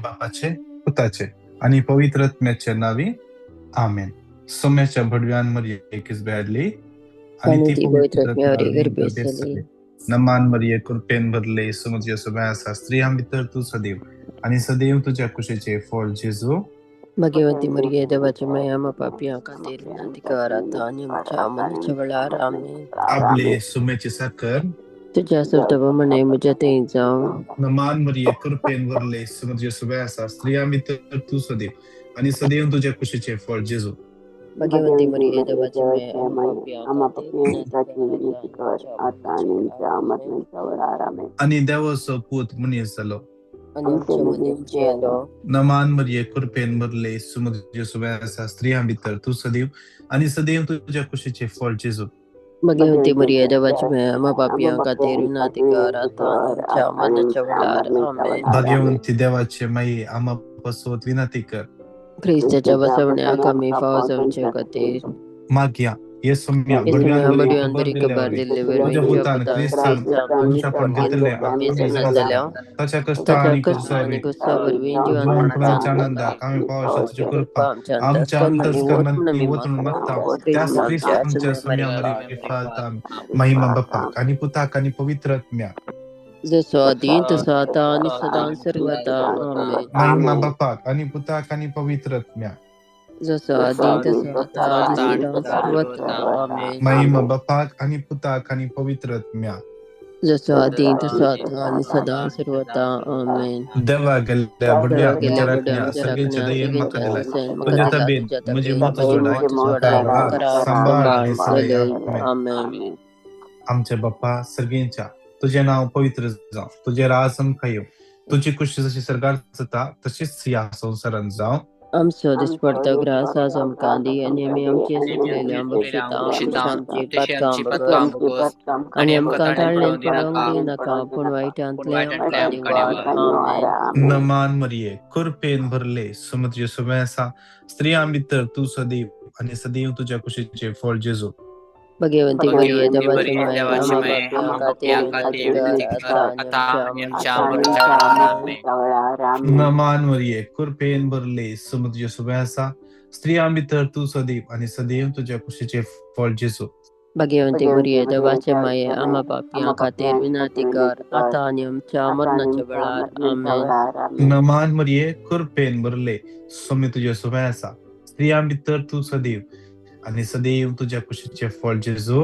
बापाचे, पुताचे आनी पवित्र आत्म्याच्या नावी, आमेन. सोम्याच्या भडव्यान मरिये किसबॅडली आनी ती पवित्र पवित्र आत्म्यावरी गर्भेत गर्भेत जाली. जाली. नमान मरिये, कृपेन भरले, सुमत सुब्या आसा, स्त्रियां भितर तूं सदैव आनी सदैव तुज्या कुशीचे फळ जेजू. भाग्यवंती मरिये, देवाची माय, आम्हा पापयां खातीर विनंती कर आतां आनी आमच्या मरणाच्या वेळार. आमेन. आबले सुम्याची साकर. तुज्या सुर्तप्रमाणे म्हज्या थंय जावं. नमान मरिये, कृपेन भरले, सुमत सुब्या आसा, स्त्रियां भितर तूं सदैव आनी सदैव तुज्या कुशीचे फळ जेजू. भाग्यवंती मरिये, देवाची माय, आम्हा पापयां विनंती कर आता आणि आमच्या मरणाच्या वेळार. आमेन. आनी देवाचो पूत मनीस जालो आनी आमच्या मदीं जियेलो. नमान मरिये, कृपेन भरले, सुमत सुब्या आसा, स्त्रियां भितर तूं सदैव आनी सदैव तुज्या कुशीचे फळ जेजू. भाग्यवंती मरिये, देवाची माय, आम्हा पापयां खातीर विनंती कर आतां आनी आमच्या मरणाच्या वेळार. आमेन. भाग्यवंती देवाचे माई, आम्हा पासत विनंती कर. क्रिस्ताच्या बसवण्याक आमी फावो जावचे खातीर. मागया येसुम्या येसुम्या बडव्यान बरी बडव्यान खबर बरी दिल्ले खबर वरी दिल्ले वरवीं तुज्या तुज्या पुतान पुतान क्रिस्तान क्रिस्तान मनशापण घेतिल्ले आमी आमी समज जाल्या ताच्या कश्टा ताच्या आनी कश्ट क्रुसा आनी वरवीं क्रुसा वरवीं जिवनपणाच्या जिवनपणाच्या आनंदाक आमी पावोवच्या तुजी कृपा कृपा आमच्या आमच्या अंतस्करणांनी अंतस्करणांनी वचून वचून आमी मागता मागता त्याच क्रिस्ताच्या क्रिस्तांच्या सुम्या सुम्या मरी मरी फालता. महिमा बापाक आनी पुताक आनी पवित्र आत्म्याक. जसो आदी तसो आतां आनी सदां सर्वदा. आमेन. महिमा बापाक आनी पुताक आनी पवित्र आत्म्याक. जसो आदी तसो आतां आनी सदां सर्वदा. आमेन. महिमा बापाक आनी पुताक आनी पवित्र आत्म्याक. जसो आदी तसो आतां आनी सदां सर्वदा. आमेन. देवा गेल्ल्या बडव्या देवा म्हज्या गेल्या बड्या राखण्या म्हज्या सर्गेच्या राखण्या दयेन म्हाका सगळ्यांच्या दिलाय दयेन म्हाका तुज्या दिला तबेन तुज्या म्हजी तबेन मत म्हजी जोडाय मत म्हाका जोडाय राख म्हाका राख सांबाळ सांबाळ आनी चलय. चलय. आमेन. आमेन. आमचे बाप्पा सर्गेंच्या, तुजें नांव पवित्र जावं, तुजें राज आमकां येवं, तुजी कुशी जशी सर्गार जाता तशीच ह्या संवसारांत जावं. आमचो दिसपडतो ग्रास आज आमकां दी आनी आमी आमचे चुकलेल्या बक्षिता तशी आमची पातकां बगर आनी आमकां ताळणेन पडोवंक दिनाका, पूण वायटांतलें आमकां निवार. आमेन. नमान मरिये, कृपेन भरले, सुमत सुमे आसा, स्त्रियां भितर तूं सदैव आनी सदैव तुज्या कुशीचे फळ जेजू. भगवंती मरिये, भगवंती देवाची मरिये, माय, देवाची आम्हा माय, पापयां आम्हा खातीर पापयां विनंती खातीर कर विनंती आतां कर आनी आता आमच्या आनी आमच्या मरणाच्या मरणाच्या वेळार. वेळार. आमेन. आमेन. नमान मरिये, कृपेन भरले, सुमत सुमे आसा, स्त्रियां भितर तूं सदैव आनी सदैव तुज्या कुशीचे फळ जेजू. भगवंती मरिये, देवाचे माये, आम्हा पापयां खातीर विनंती कर आतां आनी आमच्या मरणाच्या वेळार. आमेन. नमान मरिये, कृपेन भरले, स्वामी तुज्या सुमे आसा, स्त्रियां भितर तूं सदैव आनी सदैव तुज्या कुशीचे फळ जेजू.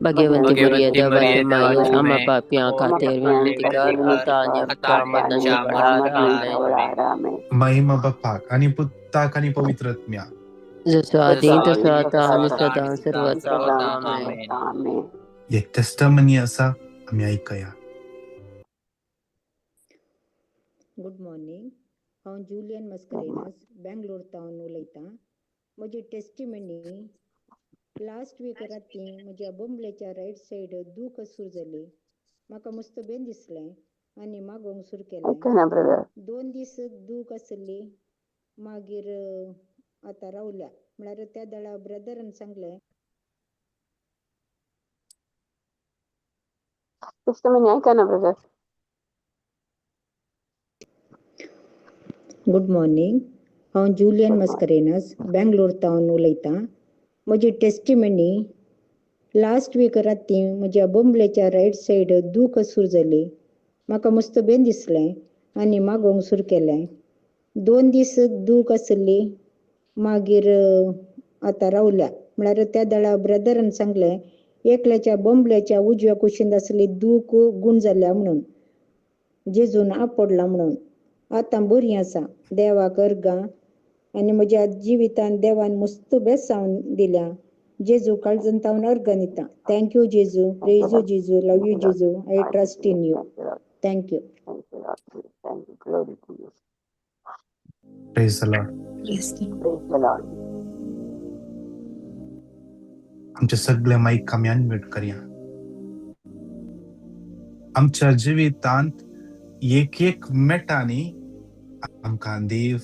भगवंती मरिये, भगवंती देवाचे मरिये, माये, देवाची आम्हा माये, पापयां खातीर विनंती कर आतां आनी आता आमच्या आणि मरणाच्या आमच्या वेळार. मरणाच्या आमेन. वेळार. आमेन. महिमा बापाक आनी पुताक आनी पवित्र आत्म्याक. जसो आदी जसो तसो आदी आतां तसो आनी आता आणि सदां सदां सर्वदा. सर्वदा. आमेन. आमेन. एक टेस्टमनी आसा, आमी आयकया. गुड मॉर्निंग, हांव जुलियन मस्करेनस बेंगलोर तावन उलयतां. म्हजी टेस्टिमनी, लास्ट वीक राती म्हज्या बोंबलेच्या रायट सायड दूख सुरू जाली. म्हाका मस्त बेन दिसलें आनी मागोवंक सुरू केलें. ऐका ब्रदर. 2 दीस दूख आसली, मागीर आतां रावल्या. म्हळ्यार त्या दळा ब्रदरान सांगलें. टेस्टिमनी ऐका ना ब्रदर. गुड मॉर्निंग, हांव जुलियन मस्करेनस बेंगलोर तावन उलयतां. म्हजी टेस्टिमनी, लास्ट वीक राती म्हज्या बोंबलेच्या रायट सायड दूख सुरू जाली. म्हाका मस्त बेन दिसलें आनी मागोवंक सुरू केलें. 2 दीस दूख आसली, मागीर आतां रावल्या. म्हळ्यार त्या दळा ब्रदरान सांगलें, एकल्याच्या बोंबल्याच्या उजव्या कुशीन आसली दूख गूण जाल्या म्हणून, जेजून आपडला म्हणून. आतां बरी आसा, देवाक अर्गां. आनी म्हज्या जिवितान देवान मस्त बेसावन दिल्या. जेजू काळजान तावन अर्गां दिता. Thank you जेजू, प्रेज you जेजू, लव you जेजू, I trust in you. Thank you. Thank you. Glory to you. Praise the Lord. Praise the Lord. आमच्या सगळ्या माईक आमी अनम्यूट करया. आमच्या जिवितांत एक एक मेटांनी आमकां देव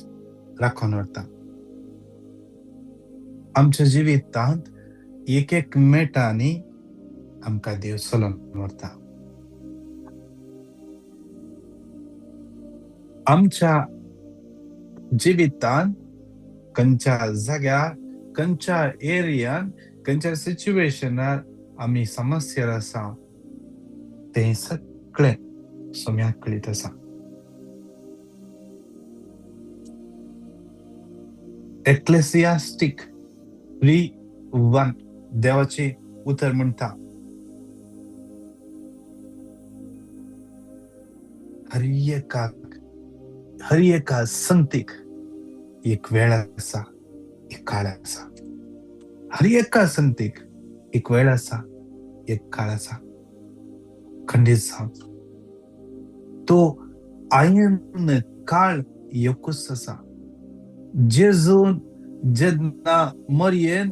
राखून व्हरता. आमच्या जिवितांत एक एक मेटांनी आमकां देव चलोवन व्हरता. आमच्या जिवितान खंयच्या जाग्यार, खंयच्या एरियान, खंयच्या सिच्युएशनार आमी समस्येर आसा तें सगळें सोम्याक कळीत आसा. एक्लेसियास्टीक 3:1 देवाचें उतर म्हणटा, हर एका संगतीक एक वेळ आसा, एक काळ आसा. हर एका संगतीक एक वेळ आसा, एक काळ आसा. खंडीत जावन तो आयन काळ एकूच आसा. जेजून जेन्ना मरयेन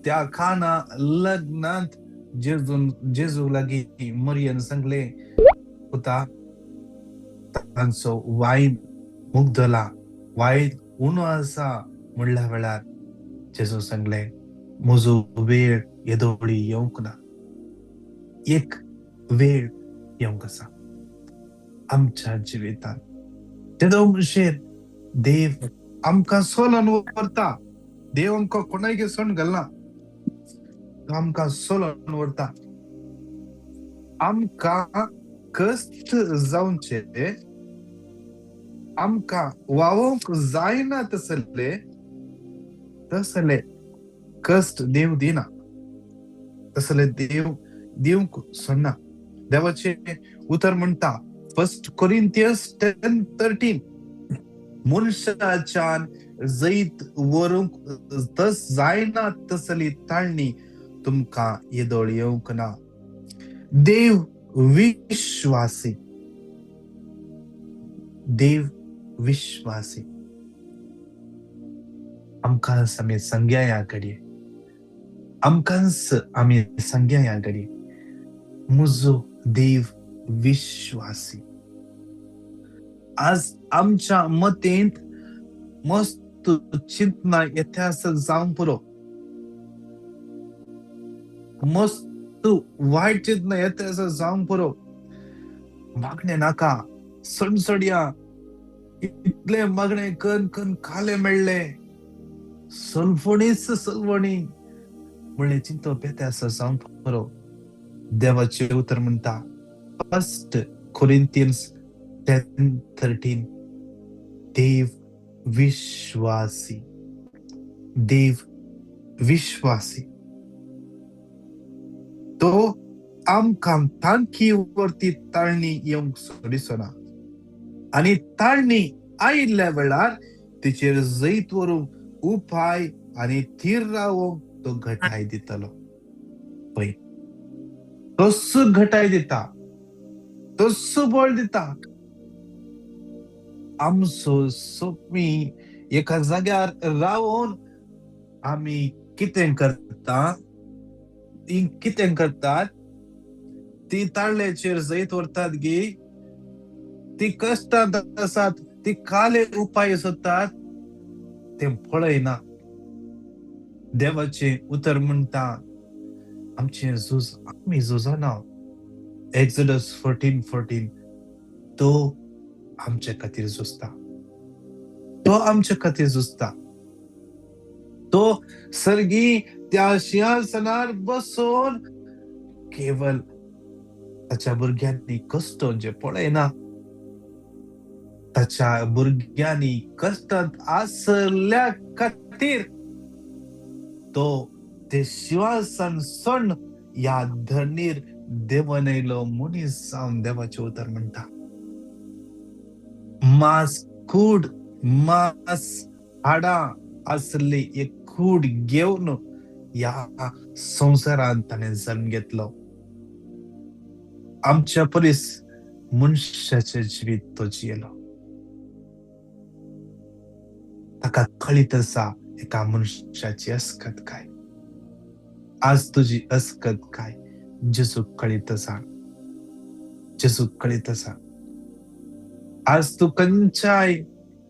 त्या खाना लग्नांत जेजून जेजू लागीं मरयेन सांगलें, पुता तांचो वायन मुगदला, वायन उणो आसा म्हणल्या वेळार जेजू सांगलें, म्हजो वेळ येदोळी येवंक ना, एक वेळ येवंक आसा आमच्या जिवितांत. तेदो म्हणशेर देव आमकां सोलोन व्हरता. देव आमकां कोणायक सोडून घालना, तो आमकां सोलोन व्हरता. आमकां कश्ट जावचे, आमकां वावोवंक जायना तसले तसले कश्ट देव दिना, तसले देव दिवंक सोडना. देवाचें उतर म्हणटा 1 Corinthians 10:13, मनशाच्यान जैत व्हरूंक तस जायना तसली ताळणी तुमकां येदोळ येवंक ना. देव विश्वासी, देव विश्वासी. आमकां आमी सांगया ह्या घडये, आमकांच आमी सांगया ह्या घडये, म्हजो देव विश्वासी. आज आमच्या मतेंत मस्त चिंतना येता आसत जावंक पुरो, मस्त वायट चिंतना येता आसत जावंक पुरो. मागणें नाका, सणसणया इतलें मागणें कन कन काले मेळ्ळें, सलफणीच सलवणी म्हणलें चिंतप येता आसत जावंक पुरो. देवाचें उतर म्हणटा 1 Corinthians 10:13, देव विश्वासी, देव विश्वासी. तो आमकां तांकी वरती ताळणी येवंक सोडिसना आनी ताळणी आयिल्ल्या वेळार तिचेर जैत व्हरूंक उपाय आनी थीर रावोंक तो घटाय दितलो. पळय, तसो घटाय दिता, तसो बळ दिता. आमचो सोपी एका जाग्यार रावून आमी कितें करता, ती कितें करतात, ती ताळ्याचेर जैत व्हरतात गी, ती कश्टांत आसात, ती काले उपाय सोदतात, तें पळयना. देवाचें उतर म्हणटा आमचें झूज आमी झुजना. Exodus 14:14, तो आमचे खातीर झुजता, तो आमचे खातीर झुजता. तो सर्गी त्या शिंहासनार बसून केवल ताच्या भुरग्यांनी कश्ट जे पळयना, ताच्या भुरग्यांनी कश्टांत आसल्या खातीर तो ते शिंवासन सोडून ह्या धरणीर देवन येयलो मनीस जावन. देवाचें उतर म्हणटा मास कूड, मास हाडां आसली एक कूड घेवन ह्या संवसारांत ताणें जल्म घेतलो. आमच्या परीस मनशाचें जिवीत तो जियेलो. ताका कळीत आसा एका मनशाची अस्कत काय. आज तुजी अस्कत काय जेजूक कळीत आसा, जेजूक कळीत आसा. आज तूं खंयच्याय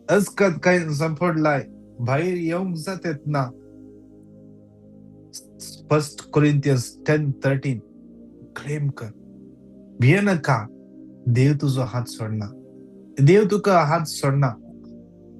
अस्कत काय सांपडलाय, भायर येवंक जातेत ना. 1 Corinthians 10:13 claim कर, भिये नाका, देव तुजो हात सोडना, देव तुका हात सोडना,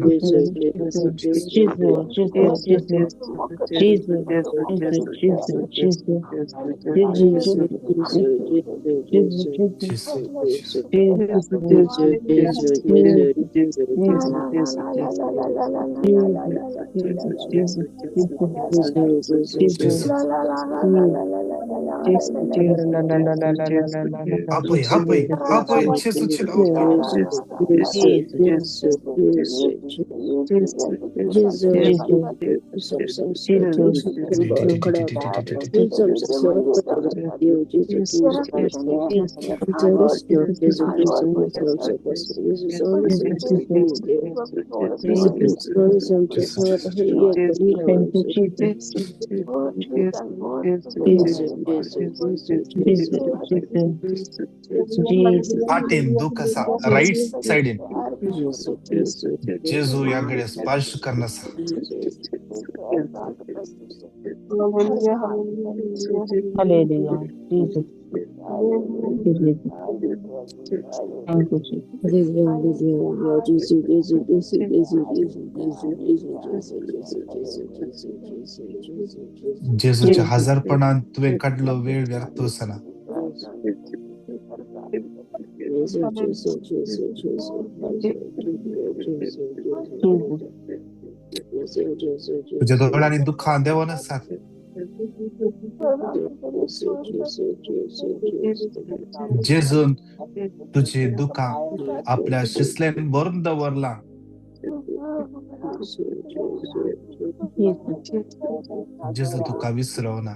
ना. Gesù, Gesù, Gesù, Gesù, Gesù, Gesù, Gesù, Gesù, Gesù, Gesù, आपय आपय आपय जेजूचे नांव. Thank you, Jesus. Jesus. फाटीन दुख आसा राईट सायडीन जेजू ह्या घडये स्पर्श करना आसा. Hallelujah. Jesus. Jesus. Thank you, Jesus. जेजूच्या हजारपणान तुवें काडलो वेळ व्यर्थ वचना. Jesus. तुज्या दोळ्यांनी दुखां देंवन आसात. जेजून तुजी दुखां आपल्या शिसलेन भरून दवरला. Jesus. जेजू तुका विसरवना.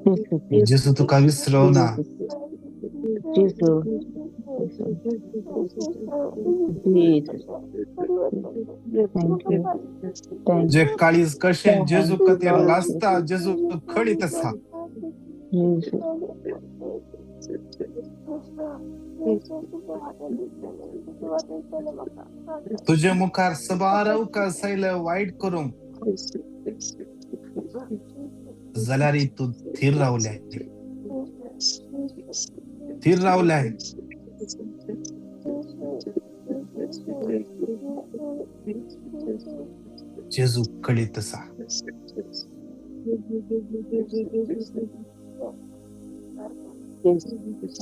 Jesus. जेजू तुका विसरवना. Jesus. Jesus. Thank you. Thank जे काळीज कशें जेजू खातीर लासता जेजू कळीत आसा. Jesus. तुजे मुखार सबार अवकाश आयले वायट करूंक जाल्यार तूं थीर रावल्याय, थीर रावल्याय. जेजू कळीत आसा.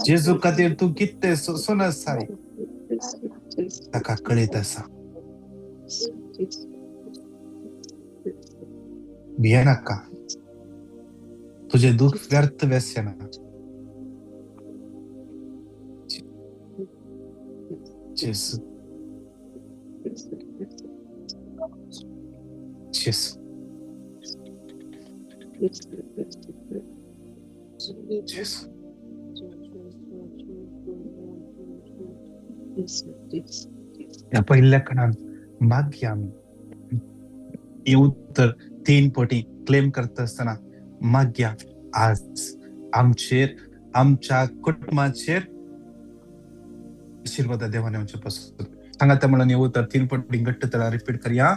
जेजू खातीर तूं कितें सोंसून आसाय ताका कळीत आसा. भियेनाका, तुजें दुख व्यर्थ वेचें ना. जेजू, जेजू, जेजू. ह्या पहिल्या खणान मागया आमी हें उतर 3 पटी क्लेम करता आसतना मागया आज आमचेर आमच्या कुटुंबाचेर आशीर्वाद देवान येवचे पासून सांगाता म्हणून हें उतर 3 पटी घट्ट तरा रिपीट करया.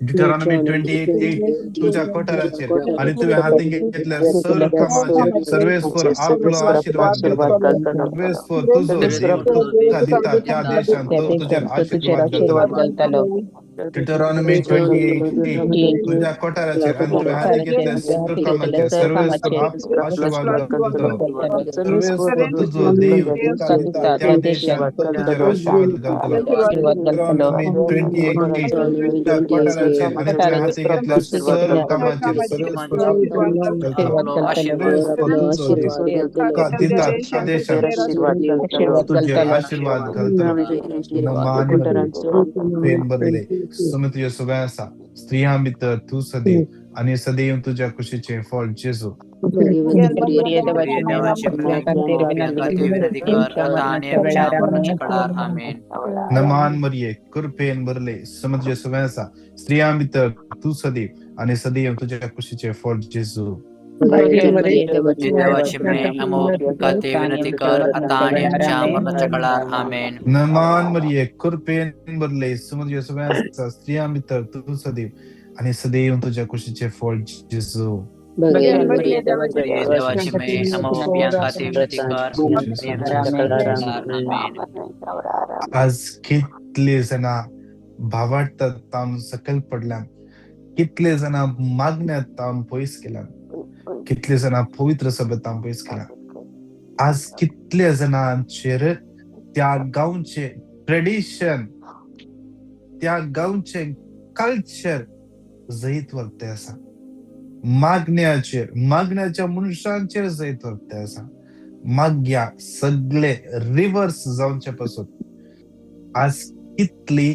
Deuteronomy 28:8 तुझ्या कोठाराचेर आणि तुवें हातीं घेतल्या सर्व कामाचेर सर्वेस्वर आपलो आशीर्वाद घालतलो. सर्वेस्वर तुजो देव तुका दिता त्या देशांत तो तुजेर आशीर्वाद घालतलो. Deuteronomy 28:8 तुझ्या कोठाराचेर आणि तुवें हातीं घेतल्या सर्व कामाचेर सर्वेस्वर आपलो आशीर्वाद घालतलो. सर्वेस्वर तुजो देव तुका दिता त्या देशांत तो तुजेर आशीर्वाद घालतलो. Deuteronomy 28:8 तुझ्या कोठाराचेर आणि तुवें हातीं घेतल्या सर्व कामाचेर सर्वेस्वर आपलो आशीर्वाद घालतलो. सर्वेस्वर तुजो देव तुका दिता त्या देशांत तो तुजेर आशीर्वाद घालतलो. नमान प्रेम बदले सुमतीय सुबह आसा स्त्रियां भितर तूं सदैव आनी सदैव तुज्या कुशीचें फळ जेजू. नमान मरिये कृपेन भरले समतीय सुबह आसा स्त्रियां भितर तूं सदैव आनी सदैव तुज्या कुशीचें फळ जेजू. नमान मरिये कृपेन भरले समतीय सुबह आसा स्त्रियां भितर तूं सदैव आनी सदैव तुज्या कुशीचें फळ जेजू. देवाची मे आज कितले जाणां भावार्थात तावन सकयल पडल्यान, कितले जाणां मागण्यात तावन पयस केल्यान, कितले जाणां पवित्र सभेत तावन पयस केल्यान. आज कितले जाणांचेर त्या गांवचे ट्रेडिशन, त्या गांवचे कल्चर जैत वरते आसा. मागण्याचेर, मागण्याच्या मनशांचेर जैत वरते आसा. माग्या सगळे रिवर्स जावचे पासून आज कितली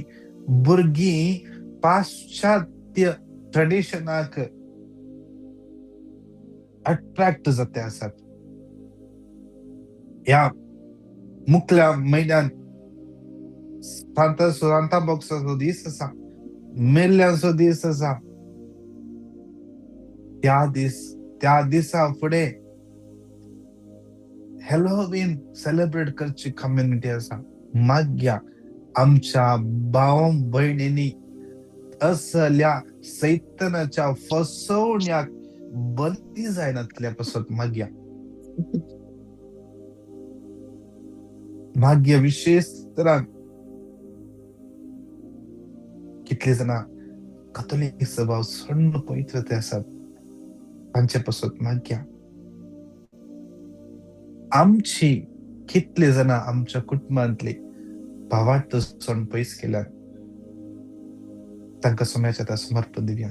भुरगीं पाश्चात्य ट्रेडिशनाक अट्रॅक्ट जाते आसात. ह्या मुखल्या म्हयन्यान सांता बॉक्साचो दीस आसा, मेल्ल्यांचो दीस आसा. त्या दिसा फुडें हॅलोवीन सेलिब्रेट करची कम्युनिटी आसा. माग्या आमच्या भाव भयणींनी असल्या सैतनाच्या फसवण्याक बंदी जायनातल्या पासत माग्या. माग्या विशेष तरान कितले जाणां कथोलीक सभाव सोडून पवित्र ते आसात तांचे पासत माग्या. आमची कितले जाणां आमच्या कुटुंबांतली भावार्थ सोडून पयस केल्यात, तांकां सोम्याच्या आतां समर्पण दिवया.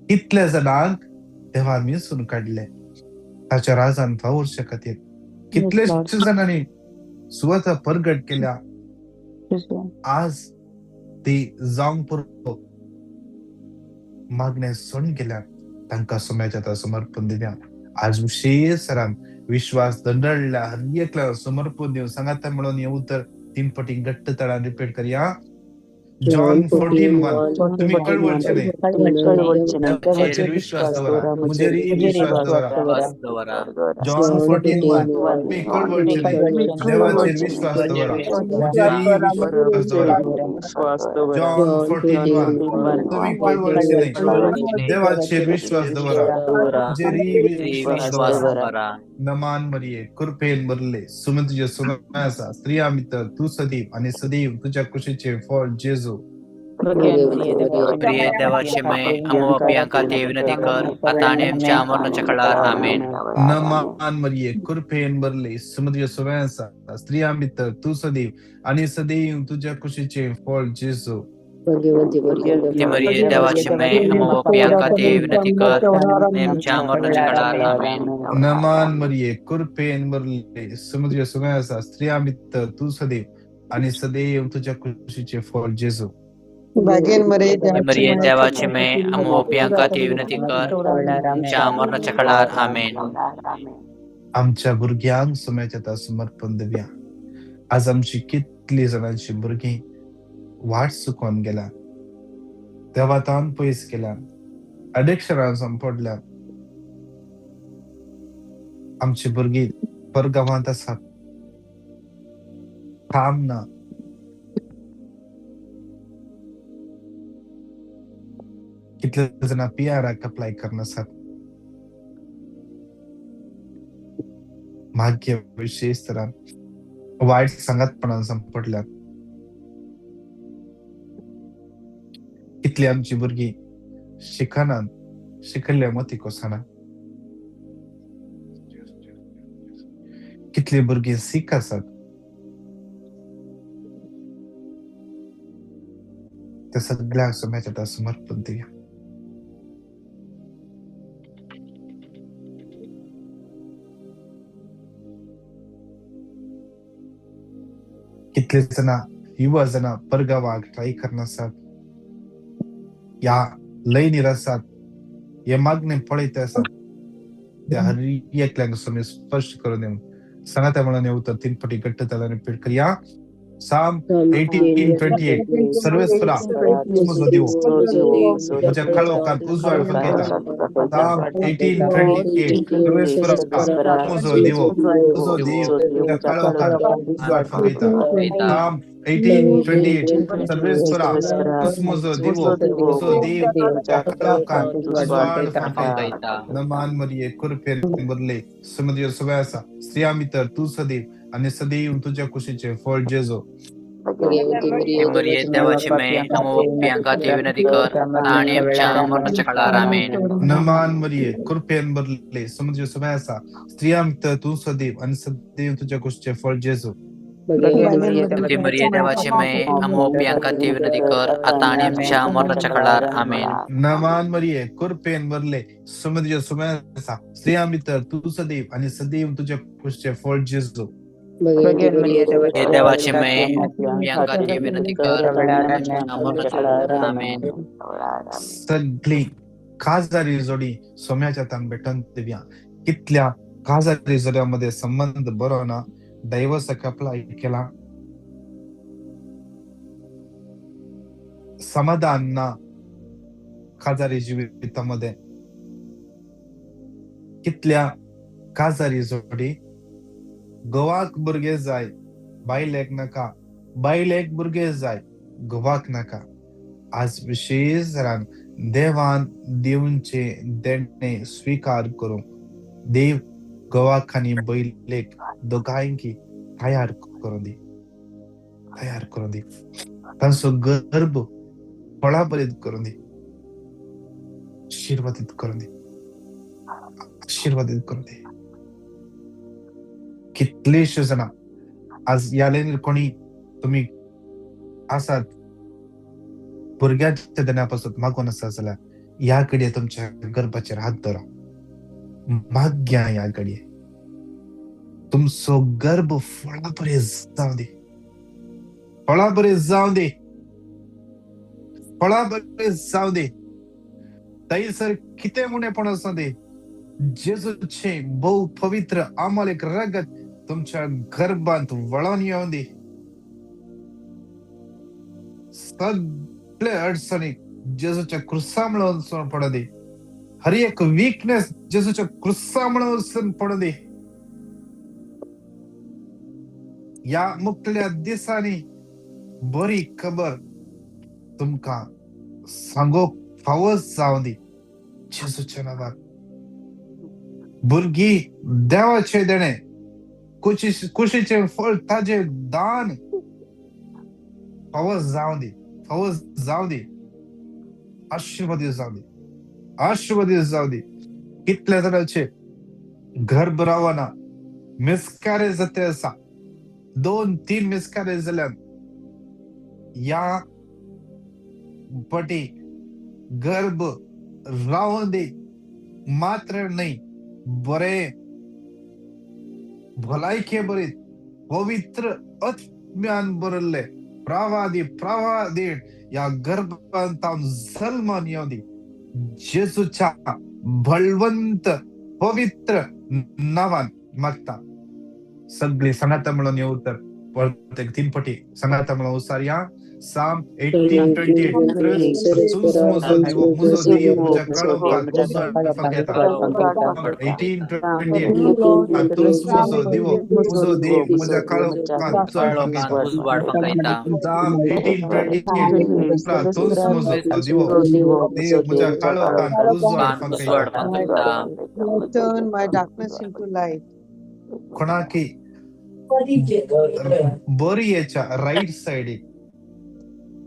कितल्या जाणांक देवान मिसून काडले ताच्या राजान फावरच्या खातीर. कितलेशे जाणांनी सुवाता परगट केल्या, आज ती जावंक पुरो मागणे सोडून गेल्या, तांकां सोम्याच्या आतां समर्पण दिवया. आज विशेष सरान विश्वास दंडळल्या हर एकल्या समर्पण दिवन सांगाता म्हणून हे उतर 3 पटी घट्ट तळान रिपीट करया. जॉन 14:1. तुम्ही कळवळचे नाही, देवाचेर विश्वास दवरा, म्हजेर विश्वास दवरा. जॉन 14:1. तुम्ही कळवळचे नाही, देवाचेर विश्वास दवरा, म्हजेर विश्वास दवरा. जॉन 14:1. तुम्ही कळवळचे नाही, देवाचेर विश्वास दवरा, म्हजेर विश्वास दवरा. नमान मरिये, कृपेन भरले, सुमे तुझे सुमे आसा, स्त्रिया मित्र तू सदैव आणि सदैव तुझ्या कुशीचे फळ जेजू. प्रिय देवाची मे आम्हा पाप्यांखातीर विनंती कर, आता आणि आमच्या मरणाच्या काळार. आमेन. नमान मरिये, कृपेन भरले, सुमे तुझे सुमे आसा, स्त्रिया मित्र तू सदैव आणि सदैव तुझ्या कुशीचे फळ जेजू. मरिये देवाची मे आम्हा पाप्यांखातीर विनंती कर, आमच्या मरणाच्या काळार. आमेन. नमान मरिये, कृपेन भरले, सुमे तुझे सुमे आसा, स्त्रिया मित्र तू सदैव आणि सदैव तुझ्या कुशीचे फळ जेजू. मरिये देवाची मे आम्हा पाप्यांखातीर विनंती कर, आमच्या मरणाच्या काळार. आमेन. आमच्या भुरग्यांक सुम्याच्या आतां समर्पण दिवया. आज आमची कितली जाणांची भुरगीं वाट चुकोन गेल्या, देवातान पयस केल्या, अडिक्शनान संपडल्या. आमची भुरगीं परगांवांत आसात, काम ना, कितले जाणां पीआराक अप्लाय करनासात. भाग्य विशेष तरान वायट सांगातपणान संपडल्यात. कितली आमची भुरगीं शिकनात, शिकल्ल्या मती कोसना. कितली भुरगीं सीख आसात, त्या सगळ्यांक सोम्याच्या आतां समर्पण दिवया. कितले जाणां युवा जाणां परगांवाक ट्राय करनासात, ह्या लयनीर आसात, हे मागणे पळयत आसात. त्या हर एकल्यांक स्वामी स्पष्ट करून दिवन सांगाता म्हणून हे उतर 3 पटी घट्ट तालान रिपीट करया. Psalm 18:28. सर्वेस्परा म्हजो देव, म्हज्या काळोखांत उजवाड फुलयता. Psalm 18:28. सर्वेस्परा म्हजो देव, म्हजो देव, म्हज्या काळोखांत उजवाड फुलयता. Psalm 1828 सर्वेस्परा तूंच म्हजो दिवो म्हजो देव तुज्या काळोखांत उजवाड फांकयता. नमान मरिये कृपेन भरले समुद्र सगळें आसा स्त्रियां भितर तूं सदैव आनी सदैव तुज्या कुशीचें फळ जेजो. मरिये देवाची माये आमकां पापयां खातीर विनंती कर आतां आनी आमच्या मरणाच्या काळार. आमेन. नमान मरिये कृपेन भरले समुद्र सगळें आसा स्त्रियां भितर तूं सदैव आनी सदैव तुज्या कुशीचें फळ जेजो. मरिये देवाची माये आमकां पापयां खातीर विनंती कर आतां आनी आमच्या मरणाच्या काळार. आमेन. नमान मरिये कृपेन भरले समुद्र सगळें आसा स्त्रियां भितर तूं सदैव आनी सदैव तुज्या कुशीचें फळ जेजो. देवाची माये पापयां खातीर विनंती कर आमच्या मरणाच्या काळार. आमेन. सगळी खासदारी जोडी सोम्याच्या हातान भेटून दिवया. कितल्या खासदारी जोड्यामध्ये संबंध बरो ना, डायव्हर्साक अप्लाय केला, समाधान ना खाजारी जिवितामध्ये. कितल्या काजारी जोडी घोवाक भुरगे जाय बायलेक नाका, बायलेक भुरगे जाय घोवाक नाका. आज विशेष जाणान देवान दिवचे देणे स्वीकार करूंक देव घोवाक आनी बैलेक दोगांयकी तयार करून दी, तयार करून दी. तांचो गर्भ फळाभरीत करून दी, आशीर्वादीत करून दी, आशीर्वादीत करून दी. कितलेशे जाणां आज ह्या लायनीर कोणी तुमी आसात भुरग्यांच्या देण्या पासून मागून आसा जाल्यार ह्या घडये तुमच्या गर्भाचेर हात धरा, माग्या ह्या घडये तुमचो गर्भ फळाबरे जावं दी, फळाबरे जावं दी, फळाबरे जावं दी. थंयसर कितें उणेपण आसूं दी, जेजूचें भोव पवित्र आमोल एक रगत तुमच्या गर्भांत वळोन येवं दी. सगळे अडचणीक जेजूच्या क्रुसा म्हणून वचून पडूं दी. हर एक वीकनेस जेजूच्या क्रुसा म्हणून वचून पडूं दी. ह्या मुखल्या दिसांनी बरी खबर तुमकां सांगूंक फावो जावं दी जेजूच्या नांवान. भुरगीं देवाचें देणें, कुशीचें फळ ताजें दान फावो जावं दी, फावो जावं दी. आशीर्वादीत जावं दी, आशीर्वादीत जावं दी. कितल्या जाणांचे गर्भ रावना, मिसकॅरेज जाते आसा, 2-3 मिसकॅरेज जाल्यान ह्या पटी गर्भ रावूं दी मात्र न्हय, बरें भलायके बरी पवित्र आत्म्यान भरिल्ले प्रवादी प्रवादी ह्या गर्भांत जल्मान येवं दी जेजूच्या बळवंत पवित्र नांवान मागता. सगळी सांगाता म्हणून येऊ तर परत एक 3 पटी सांगाता म्हणून उसारया. Psalm 18:28 तूंच म्हजो दिवो म्हजो देव म्हज्या काळोखांत उजवाड फांकयता. 18:28 तूंच म्हजो दिवो म्हजो देव म्हज्या काळोखांत उजवाड फांकयता. Psalm 18:28 तूंच म्हजो दिवो देव म्हज्या काळोखांत उजवाड फांकयता. Turn my darkness into light. कोणाकी बोरयेच्या राईट सायडीक,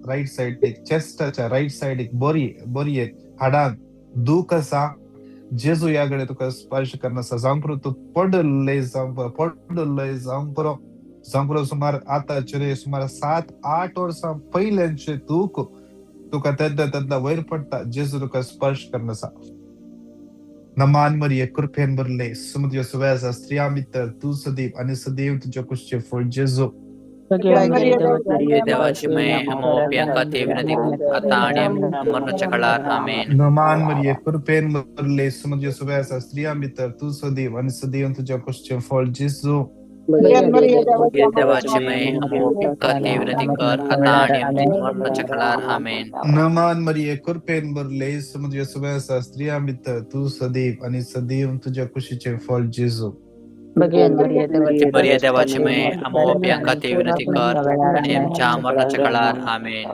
राईट सायडीक चेस्टाच्या राईट सायडीक बोरी बोरयेक हाडान दूख आसा, जेजू ह्या कडेन तुका स्पर्श करना आसा. जावंक पुरो तूं पडले जावंक पुरो, पडले जावंक पुरो, जावंक पुरो. सुमार आतांचेर सुमार 7-8 वर्सां पयल्यांचे दूख तुका तेन्ना तेन्ना वयर पडटा. जेजू तुका स्पर्श करना आसा. नमान मरिये कृपेन भरले समुद्र सगळ्या आसा स्त्रियां भितर तूं सदैव आनी सदैव तुज्या कुशीचें फळ जेजू. देवाची माये आमकां पापयां खातीर विनंती कर आतां आनी आमच्या मरणाच्या काळार. आमेन. नमान मरिये कृपेन भरले समुद्र सगळ्या आसा स्त्रियां भितर तूं सदैव आनी सदैव तुज्या कुशीचें फळ जेजू. देवाची माये आमकां पापयां खातीर विनंती कर आतां आनी आमच्या मरणाच्या काळार. आमेन. नमान मरिये कृपेन भरले समुद्र सगळ्या आसा स्त्रियां भितर तूं सदैव आनी सदैव तुज्या कुशीचें फळ जेजू. मरिये देवाची माये, आमकां पापयां खातीर विनंती कर आनी आमच्या मरणाच्या काळार. आमेन.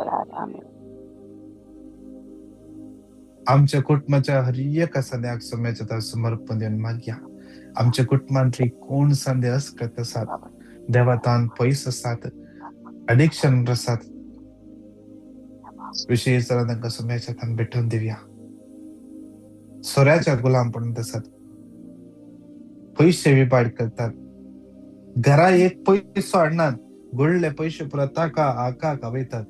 आमच्या कुटुंबाच्या हर एका संद्याक सुम्याच्या समर्पण दिवन मागया. आमच्या कुटुंबांतली कोण संदे असकत आसात, देवातान पयस आसात, अडिक्शन आसात, विशेष तांकां सुम्याच्या तान भेटून दिवया. सोऱ्याच्या गुलामपणांत आसात, पयशे विबाड करतात, घरा एक पयसो हाडनात, गोडले पयशे पुरा ताका आका खावयतात,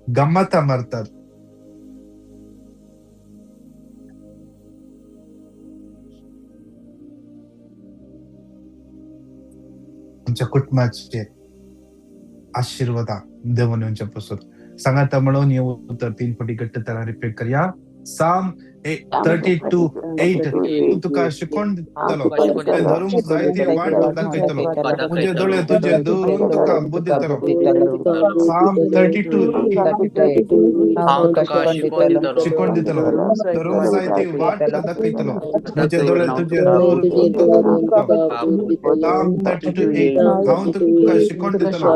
गम्मता मारतात. आमच्या कुटुंबाचे आशीर्वादा देवान येवच्या पासून सांगाता म्हणून हे उतर 3 पटी घट्ट त्याला रिपीट करया. Psalm 32:8 तुका शिकोवन दितलो, धरूंक जाय ती वाट दाखयतलो, तुजे दोळे तुजे दवरून तुका बुद्ध दितलो. Psalm 32:8 हांव तुका शिकोवन शिकोवन दितलो, धरूंक जाय ती वाट दाखयतलो, तुजे दोळे तुजे दवरून तुका बुद्ध दितलो. Psalm 32:8 हांव तुका शिकोवन दितलो,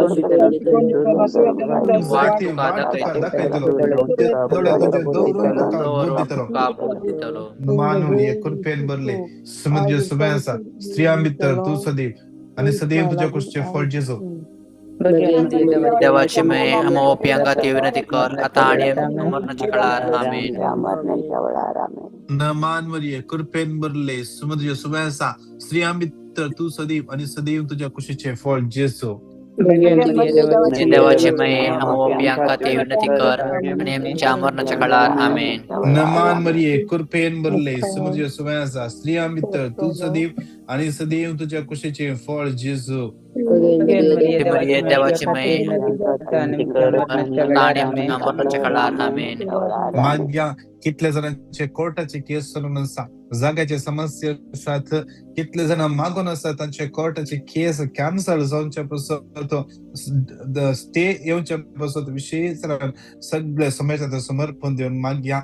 वाट ती तुका वाट तुका दाखयतलो, दाखयतलो, तुजे दोळे तुजे दवरून तुका बुद्ध दितलो. तुका बुद्ध दितलो. मानून कृपेन भरले समुद्र सुबह आसा, स्त्रियां भितर तूं सदैव आनी सदैव तुज्या कुशीचें फळ जेजू. देवाची माये, आमकां पापयां खातीर विनंती कर आतां आनी मरणाच्या काळार. आमेन. नमान मरिये कृपेन भरले समुद्र सुबह आसा, स्त्रियां भितर तूं सदैव आनी सदैव तुज्या कुशीचें फळ जेजू. देवाची माये, आमकां पापयां खातीर विनंती कर आनी आमच्या मरणाच्या काळार. आमेन. नमान मरिये कृपेन भरले समुद्र सुबह आसा, स्त्रियां भितर तूं सदैव आनी सदैव तुज्या कुशीचें फळ जेजू. मरिये देवाची माये, आतां आनी आमच्या मरणाच्या काळार. आमेन. मागया कितले जाणांचे कोर्टाचे केस चलून आसा, जाग्याचे समस्या आसात, कितले जाणां मागून आसा तांचे कोर्टाचे केस कॅन्सल जावचे पासत, स्टे येवचे पासत, विशेष सगळे समाजात समर्पण दिवन मागया.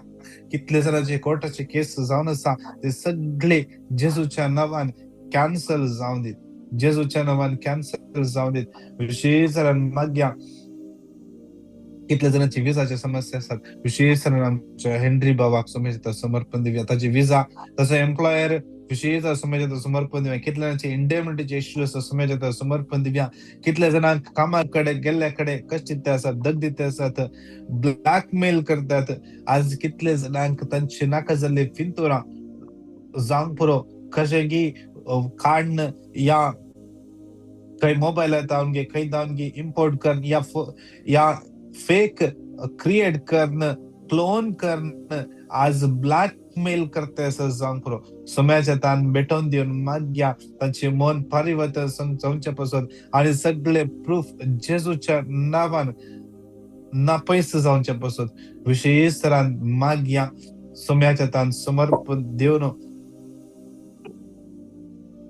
कितले जाणांचे कोर्टाचे केस जावन आसा ते सगळे जेजूच्या नांवान कॅन्सल जावन दीत, जेजूच्या नांवान कॅन्सल जावन दीत. विशेष मागया कितल्या जाणांची विजाची समस्या आसात, विशेष आमच्या हेनरी बाबाक समाजात समर्पण दिवया, ताची विजा, ताचो एम्प्लॉयर विशेष समाजात समर्पण दिवया. कितल्या जाणांचे इंडेमनिटीचे इश्यू आसा समाजात समर्पण दिवया. कितल्या जाणांक कामा कडेन गेल्ल्या कडेन कश्ट दिते आसात, दग दिते आसात, ब्लॅकमेल करतात. आज कितले जाणांक तांचे नाका जाल्ले फिंतोरां जावंक पुरो, कशें की काडन या खंय मोबायलार जावन गे, खंय जावन गे इम्पोर्ट करन या या फेक क्रिएट करन, क्लोन करन, आज ब्लॅकमेल करता आसा जावंक पुरो. समाजाच्या तान भेटोवन दिवन मागया तांचे मन परिवर्तन जावचे पासत आनी सगळे प्रूफ जेजूच्या नांवान ना पयस जावचे पासत विशेष तरान मागया. सोम्याच्या तान समर्पण दिवन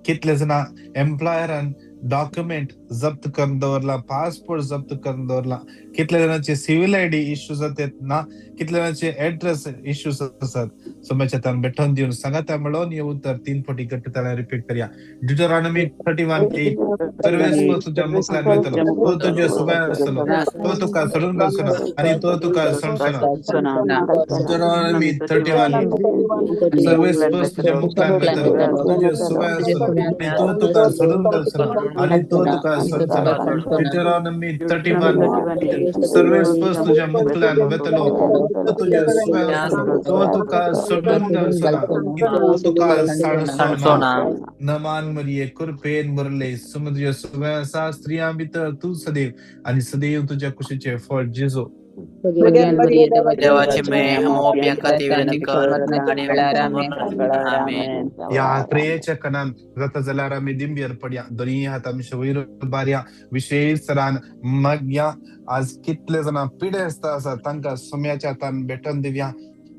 कितले जाणां एम्प्लॉयरान डॉक्युमेंट जप्त करून दवरला, पासपोर्ट जप्त करून दवरला, कितल्या जाणांचे सिव्हिल आयडी इश्यूज जातात ना, कितल्या जाणांचे एड्रेस इश्यूज आसात. सोम्याच्या तान भेटोवन दिवन सांगाता म्हणून हे उतर 3 पटी घट्ट ताळ्यान रिपीट करया. ड्युटरॉनॉमी 31:8 सर्वेस्पर तुज्या मुखार वयतलो, तो तुज्या सुबह आसतलो, तो तुका सोडून घालचो ना आनी तो तुका सोडचो ना. ड्युटरॉनॉमी 31 सर्वेस्पर तुज्या मुखार वयतलो, तुज्या सुबह आसतलो आनी तो तुका सोडून घालचो ना आनी तो तुका सोडचो ना. ड्युटरॉनॉमी 31 सर्वेस्पर तुज्या मुखार वयतलो, तो तुज्या सुबह आसतलो, तो तुका सोडून घालचो ना, तो तुका सांडचो ना. नमान मरिये कृपेन भरले समुद्र सुबह आसा, स्त्रियां भितर तूं सदैव आनी सदैव तुज्या कुशीचें फळ जेजू. देवाची माये, आमकां पापयां खातीर विनंती कर आनी आमच्या मरणाच्या काळार. आमेन. ह्या क्रियेच्या कणान जाता जाल्यार आमी दिंबेर पडया, दोनूय हात आमचे वयर बारया. विशेष तरान मागया आज कितले जाणां पिडेस्त आसा तांकां सोम्याच्या हातान भेटोवन दिवया.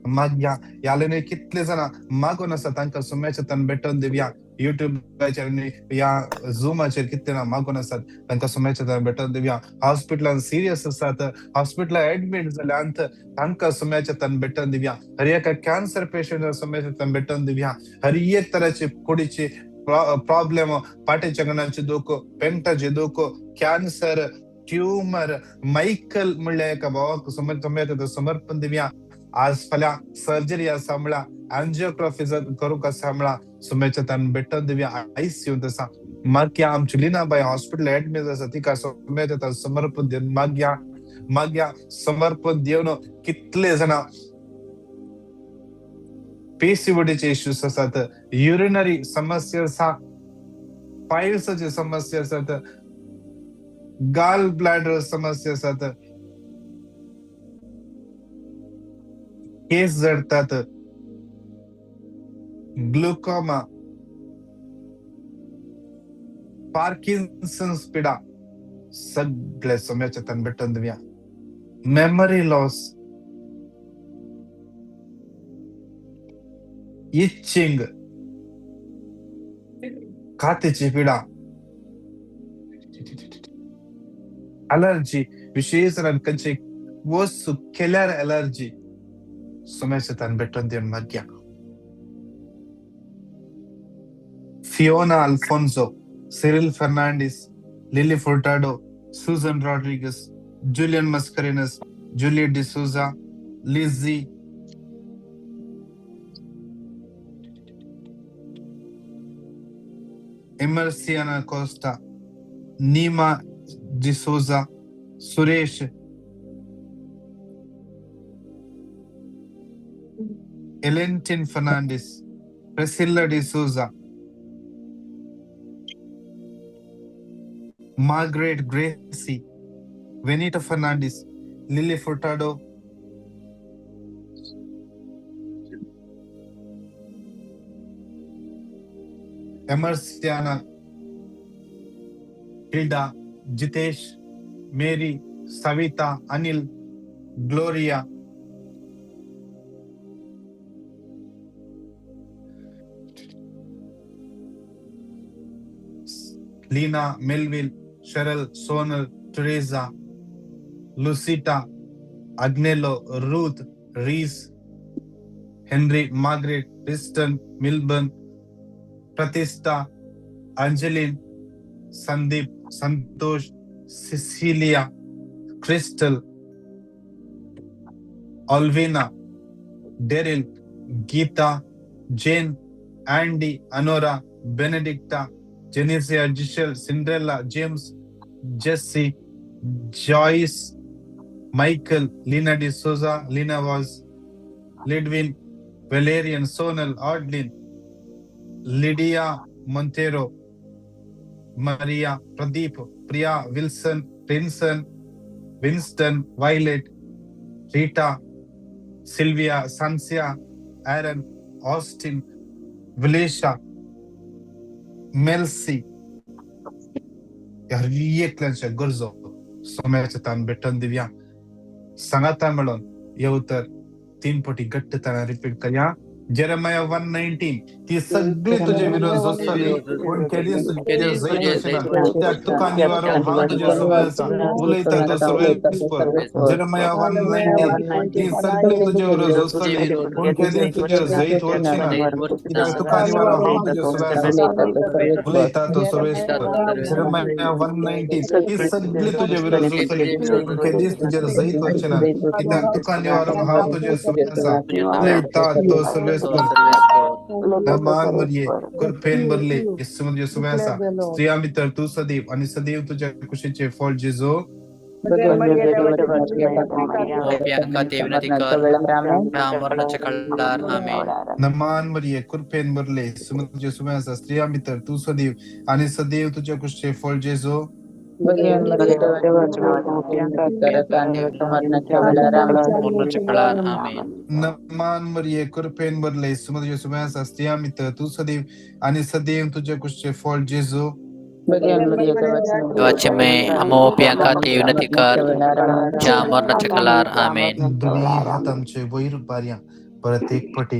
मागया ह्या कितले जाणां मागून आसा तांकां सोम्याच्या हातान भेटोवन दिवया. युट्यूबाचेर आनी ह्या झुमाचेर कितले जाणां मागून आसात तांकां सुम्याच्या हातान भेटोवन दिवया. हॉस्पिटलान सिरियस आसात, हॉस्पिटलान एडमीट जाल्यात तांकां सुम्याच्या हातान भेटोवन दिवया. हर एका कॅन्सर पेशंट सुम्याच्या हातान भेटोवन दिवया. हर एक तराचे कुडीची प्रॉब्लेम, पाटेच्या गणांचे दुःख, पेंटाचे दुःख, कॅन्सर, ट्यूमर, मायकल म्हणल्या एका भावाक सुम्याच्या समर्पण दिवया. आज फाल्यां सर्जरी आसा म्हळ्यार अँजिओग्राफी करूंक आसा म्हळ्यार सुम्याच्या हातान भेटोवन दिवया. आयसीयूंत आसा मागया. आमची लिनाबाई हॉस्पिटल एडमीट आसा तिका सुम्याच्या हातान समर्पण दिवन मागया मागया समर्पण दिवन. कितले जाणां पीसीओडीचे इश्यूज आसात, युरिनरी समस्या आसा, पायल्साची समस्या आसात, गाल ब्लॅडर समस्या आसात, केस जडतात, ग्लुकोमा, पार्किन्सन्स पिडा सगळे सोम्याच्या हातान भेटोवन दिवया. मेमरी लॉस, इचिंग, कातीची पिडा, अलर्जी, विशेष खंयची वस्तू केल्यार अलर्जी सोम्याच्या हातान भेटोवन दिवन मागया. Fiona Alfonso, Cyril Fernandes, Lily Furtado, Susan Rodrigues, Julian Mascarenhas, Juliet D'Souza, Lizzy, Emerciana Costa, Neema D'Souza, Suresh, Elentin Fernandes, Priscilla D'Souza, Margaret Gracie, Venita Fernandes, Lily Furtado, Emerciana, Hilda, Jitesh, Mary, Savita, Anil, Gloria, Leena, Melville, Cheryl, Sonal, Teresa, Lucita, Agnelo, Ruth, Rees, Henry, Margaret, Piston, Milburn, Pratishtha, Angeline, Sandeep, Santosh, Cecilia, Crystal, Alvina, Daryl, Geetha, Jane, Andy, Anora, Benedicta, Genesia, Giselle, Cinderella, James, Jesse, Joyce, Michael, Lina D'Souza, Lina Vaz, Lidwin, Valerian, Sonal, Adlin, Lydia Montero, Maria, Pradeep, Priya, Wilson, Princeton, Winston, Violet, Rita, Sylvia, Sansia, Aaron, Austin, Vilisha, Melcy. हर एकल्यांच्या गरजो सोम्याच्या तान भेटोवन दिवया. सांगाता मेळोन हे उतर 3 पटी घट्ट ताना रिपीट करया. जेरेमाया 1:19, ती सगळी तुझे विरोध सोंसतली पूण केदीच तुजेर जैत वचना, कित्याक तुका निवारो हांव तुजे सुबें आसा, उलयता तो सर्वेस्पर. जेरेमाया 1:19, ती सगळी तुझे विरोध सोंसतली पूण केदीच तुजेर जैत वचना, कित्याक तुका निवारो हांव तुजे सुबें आसा, उलयता तो सर्वेस्पर. जेरेमाया 1:19, ती सगळी तुझे विरोध सोंसतली पूण केदीच तुजेर जैत वचना, कित्याक तुका निवारो हांव तुजे सुबें आसा, उलयता तो सर्वेस्पर. धर्मान मरिये, कृपेन भरले, येशू तुझे सुबें आसा, स्त्रियां भितर तूं सदैव आनी सदैव तुज्या कुशीचें फळ जेजू. नमान मरिये, कृपेन भरले, येशू तुझे सुबें आसा, स्त्रियां भितर तूं सदैव आनी सदैव तुज्या कुशीचें फळ जेजू. नमान मरिये, कृपेन भरले, येशू तुझे सुबें आसा, स्त्रियां भितर तूं सदैव आनी सदैव तुज्या कुशीचें फळ जेजू. दोन्ही हात आमचे वयर बारया. परत एक पटी